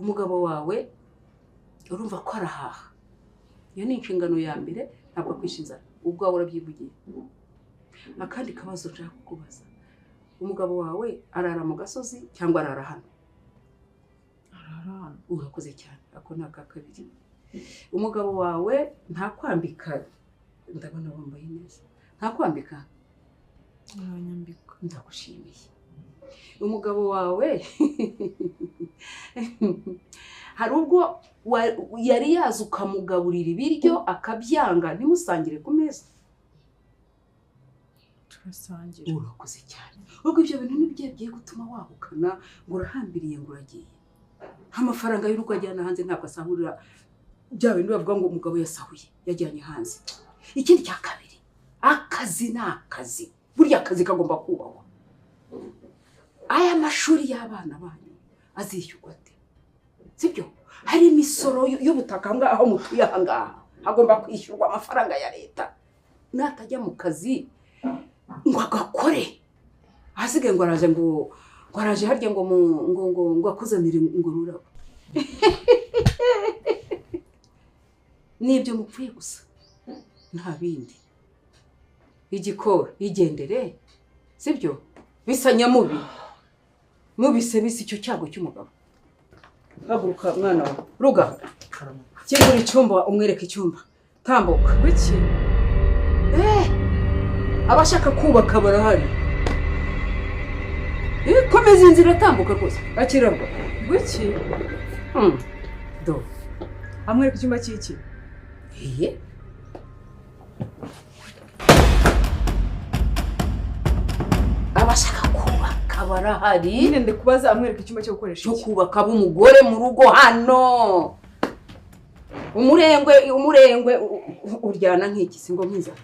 Umugabo wawe urumva ko arahaha, iyo ni inshingano ya mbere, ntabwo akwisha inzara, ubwawe urabyivugiye. Akandi kabazo nshaka kukubaza, umugabo wawe arara mu gasozi cyangwa arara hano? Arara hano. Urakoze cyane, ako ni aka kabiri. Umugabo wawe ntakwambika? Ndabona wambaye neza. Ntakwambika? Aranyambika. Ndagushimiye. Umugabo wawe hari ubwo yari yaza ukamugaburira ibiryo akabyanga ntimusangire ku meza? Turasangira. Urakoze cyane. Ubwo ibyo bintu nibyo bigiye gutuma wahukana, ngo urahambiriye, ngo uragiye. Amafaranga y'urugo ajyana hanze ntabwo asahurira bya bintu bavuga ngo umugabo yasahuye yajyanye hanze. Ikindi cya kabiri, akazi ni akazi, burya akazi kagomba kubahwa. Aya mashuri y'abana banyu azishyurwa ate? Sibyo? Hari imisoro y'ubutaka aho ngaho mutuye, aha ngaha hagomba kwishyurwa amafaranga ya leta. Natajya mu kazi ngo agakore, ahasigaye ngo araje, ngo araje harya, ngo ngo ngo ngo akuzanire ngo rurabo, nibyo mupfuye gusa, nta bindi. Igikora igendere, sibyo? Bisa nyamubi mubise bisa icyo cyago cy'umugabo. Haguruka mwana wa ruga, kingura icyumba umwereke icyumba, tambuka. Kuki? Abashaka kubaka barahari. Komeza inzira, tambuka rwose, akirarwa. Kuki? Do. Amwereka icyumba cy'iki? Iye. Abashaka kubaka barahari. Nyine ndikubaza, amwereka icyumba cyo gukoresha Cyo iki? kubaka b'umugore mu rugo hano. Umurengwe, umurengwe uryana nk'iki, si ngo nk'inzara.